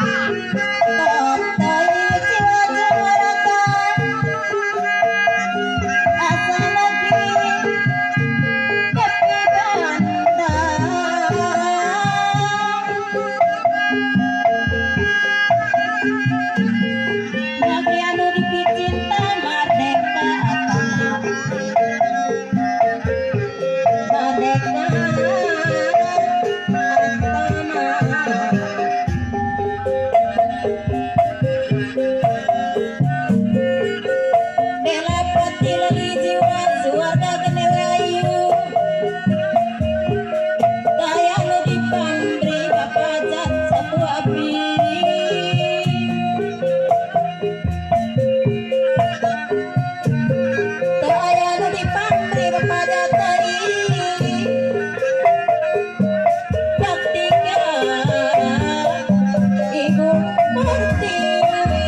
Top teuing jiwa jeung raga asa negeri nepi bandar. Negeri anu dipicinta merdeka tanah merdeka tanah. Bela pati leli jiwa suarga genewe ayu daya nu dipandri bapajat sapu api. Teu aya nu dipandri bapajat teuing baktika ibu pertiwi.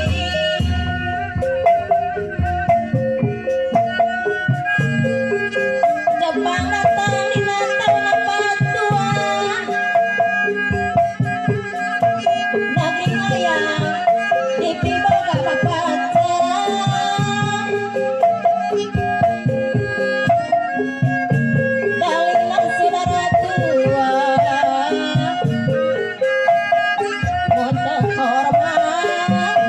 Jepang datang dina taun 42 negeri hayang dipiboga bapaca. Dalilna saudara tua mun teu hormat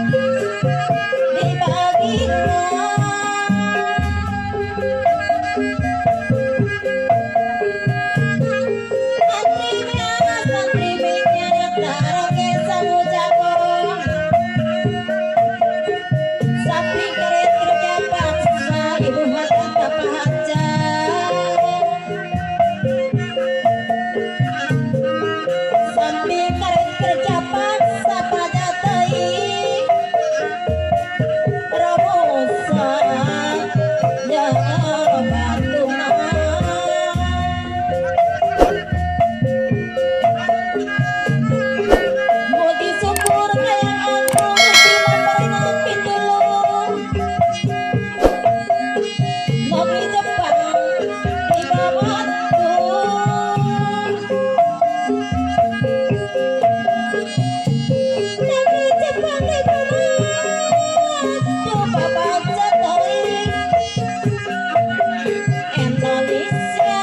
dibagina. Santri beas santri minyak taroge sangu jago sapi keret kerja paksa ibu mata kapahaca. Sapi keret kerja paksa pada teuing robosa jeung batuna. Mugi syukur kayang agung dina pernah pitulung negeri Jepang di Batu. Negeri Jepang di Batu babaca teuing Indonesia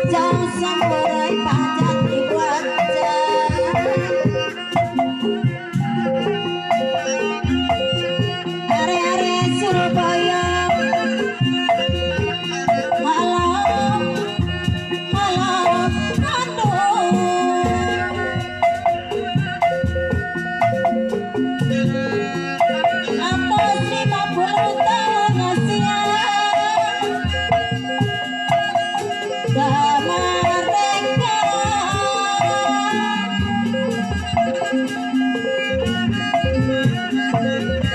Jauh samurai pajak dibaca. Are-are Surabaya malam malam Bandung. Atas 50 tahun Asia merdeka.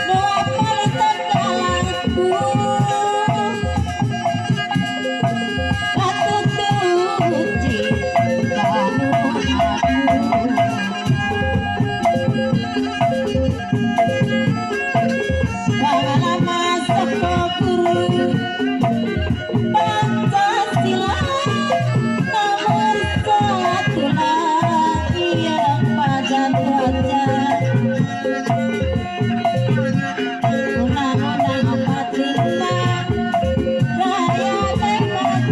Nu apal kalaku katutuci kanu aku. Pengalaman saka guru Pancasila nomor satu yang pajan wajah. Undang-Undang 45 rakyat bebas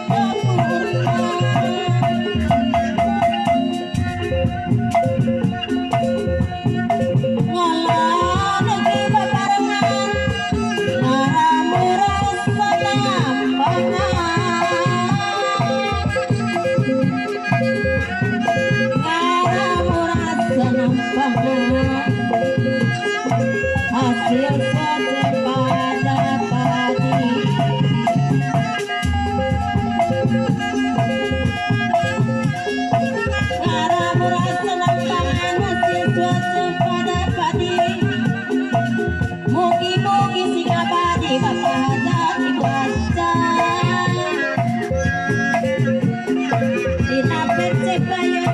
sempurna. Ngolah negeri bebarengan ngaramurah sanampangan. Ngaramurah sanampangan hasil saja pada padi. Se falla.